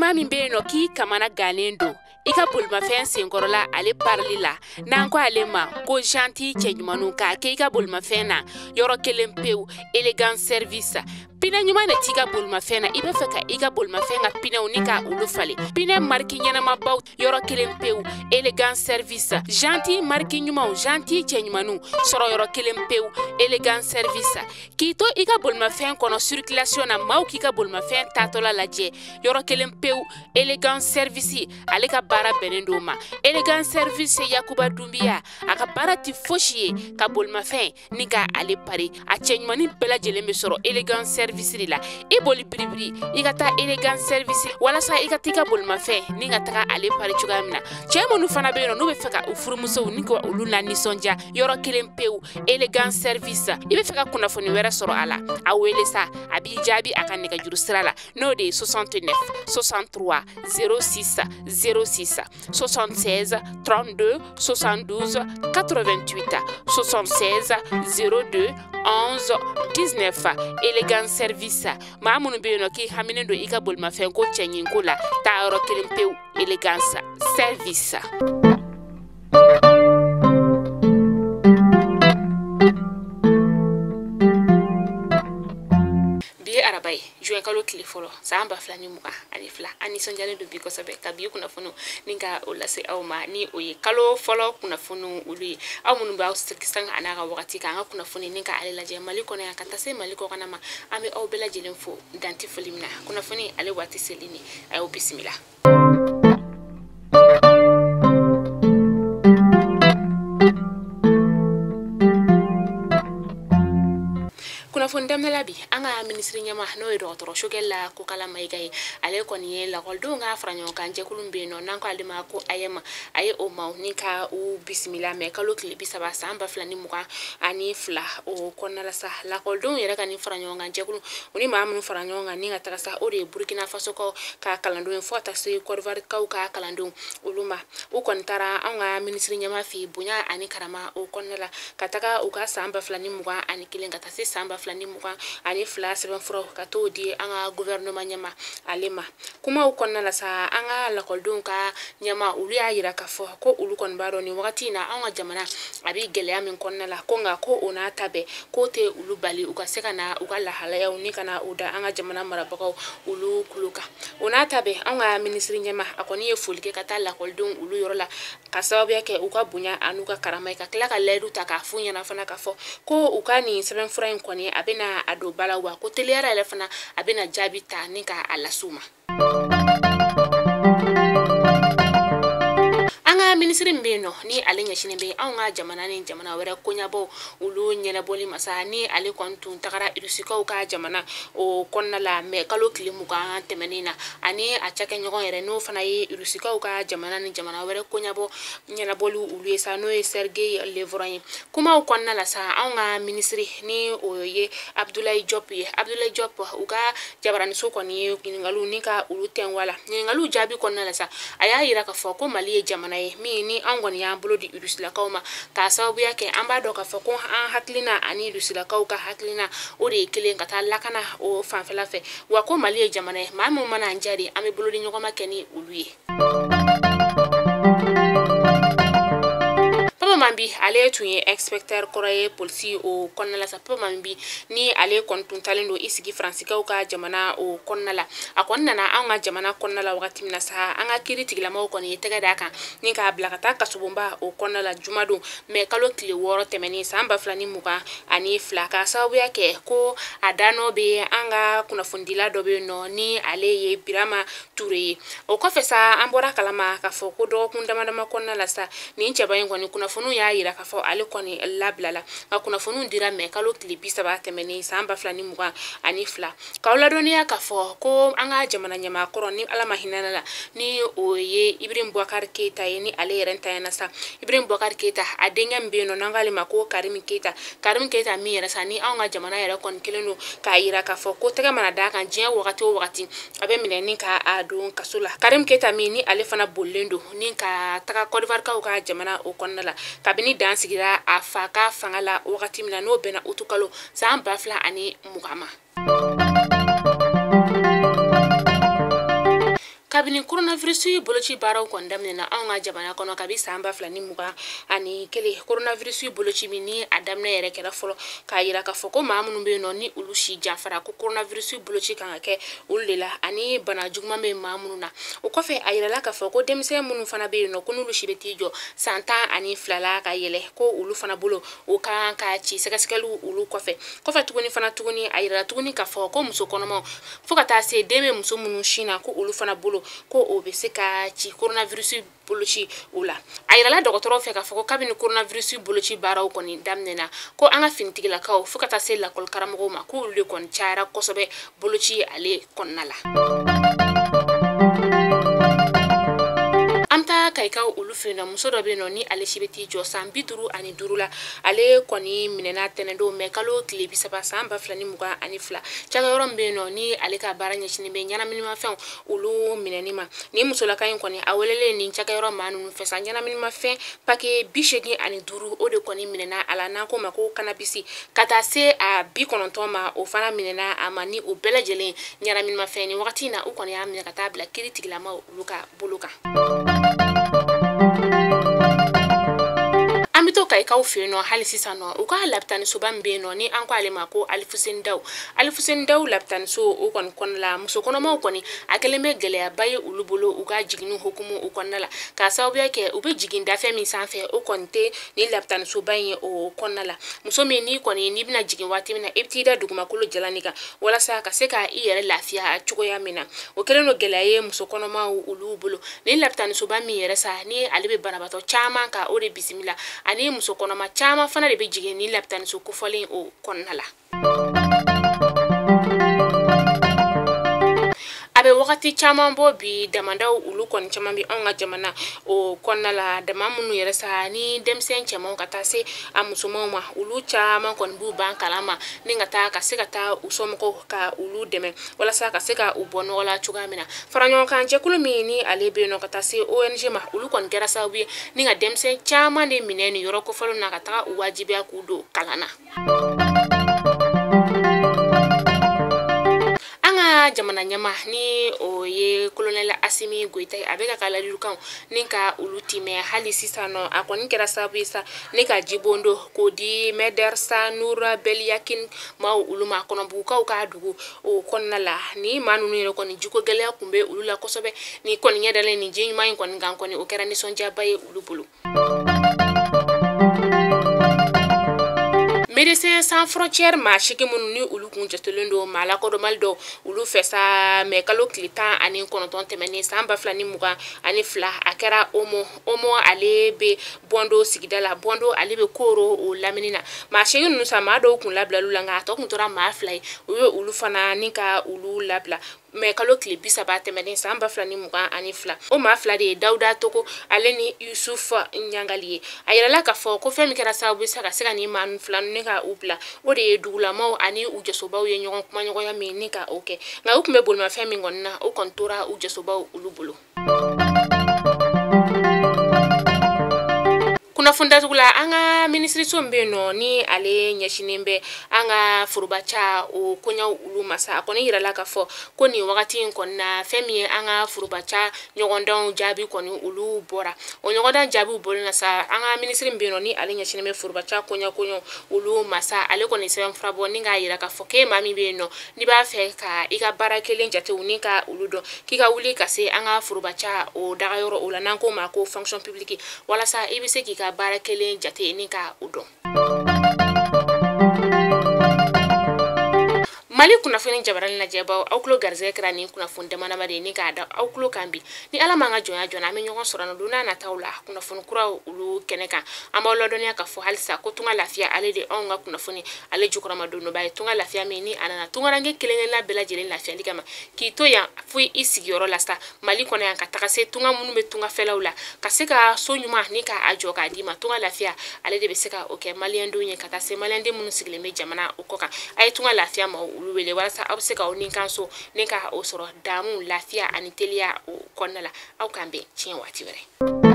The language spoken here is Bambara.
maa min bɛ yen nɔ k'i kamana gannen don i ka bolimafɛn senkɔrɔla ale parili la, n'an ko ale ma ko janti cɛɲumanw k'a kɛ i ka bolimafɛn na yɔrɔ kelen pewu, Elegance Service. Pinɛ ɲuman de t'i ka bolimafɛn na, i bɛ fɛ ka i ka bolimafɛn ka pinɛw ni ka olu falen, pinɛ mariki ɲɛnamabaw yɔrɔ kelen pewu, Elegance Service. Janti mariki ɲumanw, janti cɛɲumanw sɔrɔ yɔrɔ kelen pewu, Elegance Service. K'i to i ka bolimafɛn kɔnɔ circulation na, maaw k'i ka bolimafɛn taatɔla lajɛ yɔrɔ kelen pewu, Elegance Service. Ale ka baara bɛnnen don ma. Elegance Service Yakuba Dunbiya, a ka baara tɛ fosi ye ka bolimafɛn ni ka ale pari. A cɛɲumannin bɛɛ lajɛlen bɛ sɔrɔ Elegance Service de la. I boli biribiri i ka taa Elegance Service walasa i ka t'i ka bolimafɛn ni ka taga ale pari cogoya min na. Cɛ minnu fana bɛ yen nɔ n'u bɛ fɛ ka u furumusow ni ka olu la nisɔndiya yɔrɔ kelen pewu, Elegance Service. I bɛ fɛ ka kunnafoni wɛrɛ sɔrɔ a la, a wele sa, a b'i jaabi a ka nɛgɛjuru sira la, n'o de ye 69 63 06 06 76 32 72 88 76 02 11 19. Elegance Service. Maa minnu bɛ yen nɔ k'i haminen don i ka bolimafɛn ko cɛɲinko la, taa yɔrɔ kelen pewu, Elegance Service. Bi ye araba ye, juin kalo tile fɔlɔ san 2022. An nisɔndiyalen don bi kosɛbɛ ka bi kunnafoniw ni ka o lase aw ma, ni o ye kalo fɔlɔ kunnafoniw olu ye. Aw minnu b'aw sanga a n'a ka wagati k'an ka kunnafoni ni ka ale lajɛ Mali kɔnɔ yan ka taa se Mali kɔkana ma, an bɛ aw bɛɛ lajɛlen fo danti foli min na. Kunnafoni ale waati seli ni a y'aw bisimila. Kunnafoni daminɛ la bi, an ka minisiri ɲɛma n'o ye dɔgɔtɔrɔ Choguel Kokalla Maïga ye, ale kɔni ye lakɔlidenw ka fara ɲɔgɔn kan jɛkulu bɛ yen nɔ n'an ko ale ma ko AEEM, a ye o maaw ni ka u bisimila mɛ kalo tile 30 san 2022 o kɔnɔna la sa. Lakɔlidenw yɛrɛ ka nin fara ɲɔgɔn kan jɛkulu, u ni maa minnu fara ɲɔgɔn kan ni ka taga sa, o de ye Burkina Faso kaw ka kalandenw ye fo ka taa se Côte d'Ivoire kaw ka kalandenw olu ma. U kɔni taara anw ka minisiri ɲɛma fɛ bonya ani karama o kɔnɔna la ka taga u ka san 2021 ka taa se san 2022 sɛbɛnfuraw ka t'o di an ka gouvernement ɲɛma ale ma. Kumaw kɔnɔna la sa, an ka lakɔlidenw ka ɲɛma olu y'a yira k'a fɔ ko olu kɔni b'a dɔn nin wagati in na anw ka jamana a bɛ gɛlɛya min kɔnɔna la, ko nka ko o n'a ta bɛɛ k'o tɛ olu bali u ka se ka na u ka lahalayaw ni ka na u da an ka jamana marabagaw olu kulo kan. O n'a ta bɛɛ, anw ka minisiri ɲɛma a kɔni ye foli kɛ ka taa lakɔlidenw olu yɔrɔ la ka sababuya kɛ u ka bonya an'u ka karama ye, ka tila ka layidu ta k'a f'u ɲɛna fana k'a fɔ ko u ka nin sɛbɛnfura in kɔni a bɛna a don ba la, wa ko teliyara yɛrɛ fana a bɛna jaabi ta ni ka a las'u ma. An ka minisiri min bɛ yen nɔ ni ale ɲɛsinnen bɛ anw ka jamana ni jamana wɛrɛ koɲɛbɔw olu ɲɛnabɔli ma sa, ni ale kɔni tun tagara Irusikaw ka jamana o kɔnɔna la mɛ kalo tile 20 tɛmɛnen na, ani a cakɛɲɔgɔn yɛrɛ n'o fana ye Irusikaw ka jamana ni jamana wɛrɛ koɲɛbɔ ɲɛnabɔli olu ye sa, n'o ye Sergei Lavrov ye. Kumaw kɔnɔna la sa, anw ka minisiri ni o ye Abdoulaye Diop ye, Abdoulaye Diop u ka jabaraniso kɔni ye ɲininkaliw ni ka olu tɛnwa la. Ɲininkaliw jaabi kɔnɔna la sa, a y'a yira k'a fɔ ko Mali ye jamana ye min ni an kɔni y'an bolo di Irusilakaw ma, k'a sababuya kɛ an b'a dɔn k'a fɔ ko an hakilina ani Irusilakaw ka hakilina o de ye kelen ka taa lakana o fanfɛla fɛ, wa ko Mali ye jamana ye maa min mana an jaabi an bɛ bolo di ɲɔgɔn ma kɛ ni olu ye. Mambi ale tun ye inspecteur kɔrɔ ye polisi o kɔnɔna la sa. Papa Mambi ni ale kɔni tun talen don i sigi Faransikaw ka jamana o kɔnɔna la, a kɔni nana anw ka jamana kɔnɔna la wagati min na sa, an ka kiiri tigilamaw kɔni ye tɛgɛ d'a kan ni k'a bila ka taa kasobonba o kɔnɔna la jumadon mɛ kalo tile 6 tɛmɛnen san 2022, k'a sababuya kɛ ko a danɔ bɛ an ka kunnafonidila dɔ bɛ yen nɔ ni ale ye Birama Ture ye. O kɔfɛ sa, an bɔra kalama k'a fɔ ko dɔgɔkun dama dama kɔnɔna la sa, nin cɛba in kɔni kunnafoniw y'a yira k'a fɔ ale kɔni labilala, nka kunnafoniw dira mɛ kalo tile 30 tɛmɛnen san 2022. K'aw ladɔnniya k'a fɔ ko an ka jamana ɲɛmaakɔrɔ ni Ala ma hinɛ la ni o ye Ibrahim Boubacar Keita ye, ni ale yɛrɛ ntanyana sa. Ibrahim Boubacar Keita a denkɛ min bɛ yen nɔ n'an k'ale ma ko Karim Keita, Karim Keita min yɛrɛ sa ni anw ka jamana yɛrɛ kɔni kelen don k'a yira k'a fɔ ko tɛgɛ mana d'a kan diɲɛ wagati o wagati a bɛ minɛ ni k'a don kaso la. Karim Keita min ni ale fana bolilen don ni ka taga Côte d'Ivoire kaw ka jamana o kɔnɔna la kabini dan sigira a fa ka fanga la wagati min na, n'o bɛnna utukalo san 2020 ma. Kabini Kabini coronavirus boloci baaraw kɔni daminɛna anw ka jamana kɔnɔ kabi san 2021, coronavirus boloci min ni a daminɛ yɛrɛ kɛra fɔlɔ k'a yira k'a fɔ ko maa minnu bɛ yen nɔ ni olu si janfara ko coronavirus boloci kan ka kɛ olu de la ani bana juguman bɛ maa minnu na. O kɔfɛ a yirala k'a fɔ ko denmisɛn minnu fana bɛ yen nɔ ko n'olu si bɛ t'i jɔ san 12 la ka yɛlɛ ko olu fana bolo o kan ka ci sɛgɛsɛgɛliw olu kɔfɛ. Kɔfɛ tuguni fana tuguni a yirala tuguni k'a fɔ ko muso kɔnɔmaw fo ka taa se den bɛ muso minnu sin na ko olu fana bolo ko o bɛ se ka ci coronavirus boloci o la. A yirala dɔgɔtɔrɔw fɛ k'a fɔ ko kabini coronavirus boloci baaraw kɔni daminɛna ko an ka finitigilakaw fo ka taa se lakɔli karamɔgɔw ma ko olu de kɔni cayara kosɛbɛ boloci ale kɔnɔna la. An taa Kayikaw olu fɛ yen nɔ, muso dɔ bɛ yen nɔ ni ale si bɛ t'i jɔ san 55 la, ale kɔni minɛna tɛnɛndon mɛ kalo tile 30 san 2022 cakɛyɔrɔ min bɛ yen nɔ ni ale ka baara ɲɛsinnen bɛ ɲɛnaminimafɛnw olu minɛni ma. Nin musolaka in kɔni a welelen nin cakɛyɔrɔ maa ninnu fɛ sa ɲɛnaminimafɛn pake 85 o de kɔni minɛna a la n'an ko ma ko cannabis ka taa se a 90 ma o fana minɛna a ma ni o bɛɛ lajɛlen ɲɛnaminimafɛn. Nin wagati in na u kɔni y'a minɛ ka taa bila kiiri tigilamaw olu ka bolo kan. An bɛ to Kayikaw fɛ yen nɔ hali sisan nɔ, u ka lapitanisoba min bɛ yen nɔ ni an ko ale ma ko Alifuseni Daw. Alifuseni Daw lapitaniso o kɔni kɔnɔna la muso kɔnɔmaw kɔni a kɛlen bɛ gɛlɛyaba ye olu bolo u ka jiginni hukumu o kɔnɔna la k'a sababuya kɛ u bɛ jigin dafɛ min sanfɛ o kɔni tɛ ni lapitanisoba in ye o kɔnɔna la. Muso min n'i kɔni n'i bɛna jigin waati min na i bɛ t'i da dugumakolo jalan kan walasa ka se ka i yɛrɛ lafiya cogoya min na, o kɛlen don gɛlɛya ye muso kɔnɔmaw olu bolo. Ni lapitanisoba min yɛrɛ sa ni ale bɛ banabaatɔ caman ka o de bisimila ani muso kɔnɔma caman fana de bɛ jigin ni lapitaniso kofɔlen o kɔnɔna la. A bɛ wagati caman bɔ bi damandaw olu kɔni caman bɛ anw ka jamana o kɔnɔna la, dama minnu yɛrɛ sa ni denmisɛn cɛmanw ka taa se a musomanw ma olu caman kɔni b'u ban kalan ma ni ka taa ka se ka taa u somɔgɔw ka olu dɛmɛ walasa ka se ka u bɔ nɔgɔ la cogoya min na. Fara ɲɔgɔn kan jɛkulu min ni ale bɛ yen nɔ ka taa se ONG ma olu kɔni kɛra sababu ye ni ka denmisɛn caman de minɛ nin yɔrɔ kofɔlenw na ka taga u wajibiya k'u don kalan na. Jamana ɲɛma ni o ye colonel Assimi Goïta ye, a bɛ ka ladilikanw ni ka olu timɛ hali sisan nɔ. A kɔni kɛra sababu ye sa ni ka jibondo k'o di Mɛdarsa Nura Beliyakin maaw olu ma Kɔnɔbugukaw ka dugu o kɔnɔna la. Ni maa ninnu yɛrɛ kɔni jiko gɛlɛya tun bɛ olu la kosɛbɛ, ni kɔni ɲɛ dalen nin ji ɲuman in kɔni kan kɔni o kɛra nisɔndiyaba ye olu bolo. Médecins Sans Frontières maa seegin minnu ni olu kun jatelen don maa lakodɔnbali dɔw olu fɛ sa mɛ kalo tile 19 tɛmɛnen san 2022 a kɛra Omo ale bɛ Bɔndo sigida la, Bɔndo ale bɛ Koro o lamini na. Maa seegin ninnu sa maa dɔw kun labilala la nka a tɔ kun tora maa 2 ye, u ye olu fana ni ka olu labila mɛ kalo tile 30 tɛmɛnen san 2022. O maa 2 de ye Dawuda Togo ale ni Yusuf Ɲangali ye. A yirala k'a fɔ ko fɛn min kɛra sababu ye sa ka se ka nin maa 2 ni ka u bila o de ye dugulamaw ani u jasobaw ye ɲɔgɔn kumaɲɔgɔnya min ni ka o kɛ, nka u tun bɛ bolimafɛn min kɔni na o kɔni tora u jasobaw olu bolo. Kunnafoni datugu la, an ka minisiriso min bɛ yen nɔ ni ale ɲɛsinnen bɛ an ka forobaca o koɲaw olu ma sa, a kɔni yirala k'a fɔ ko nin wagati in kɔni na fɛn min ye an ka forobaca ɲɔgɔndanw jaabi kɔni olu bɔra. O ɲɔgɔndan jaabiw bɔlen na sa, an ka minisiri min bɛ yen nɔ ni ale ɲɛsinnen bɛ forobaca koɲaw olu ma sa, ale kɔni sɛbɛnfura bɔ ni k'a yira k'a fɔ k'e maa min bɛ yen nɔ n'i b'a fɛ ka i ka baara kelen jatew ni ka olu dɔn k'i ka wuli ka se an ka forobaca o dagayɔrɔ o la n'an k'o ma ko fonction publique walasa i bɛ se k'i ka baara kelen jate ni ka o dɔn. Mali kunnafoni jabarani lajɛbaw aw tulo garisɛgɛ kɛra nin kunnafoni damadama de ye ni k'a da aw tulo kan bi. Ni Ala m'an ka jɔnya jɔna an bɛ ɲɔgɔn sɔrɔ don n'a nataw la kunnafoni kuraw olu kɛnɛ kan. An b'aw ladɔnniya k'a fɔ halisa ko Tunga Lafiya ale de anw ka kunnafoni ale jukɔrɔma donba ye. Tunga Lafiya min ni a nana tungaranke kelen-kelenna bɛɛ lajɛlen lafiyali kama k'i to yan fo i sigiyɔrɔ la sa Mali kɔnɔ yan ka taga se tunga minnu bɛ tungafɛlaw la ka se ka so ɲuman ni k'a jɔ k'a d'i ma. Tunga Lafiya ale de bɛ se ka o kɛ maliyɛndenw ye ka taa se maliyɛnden minnu sigilen bɛ jamana o kɔ kan. A ye Tunga Lafiya maaw olu wele walasa aw bɛ se k'aw ni kan so ni ka o sɔrɔ damu lafiya ani teliya o kɔnɔna la. Aw k'an bɛn tiɲɛ waati wɛrɛ.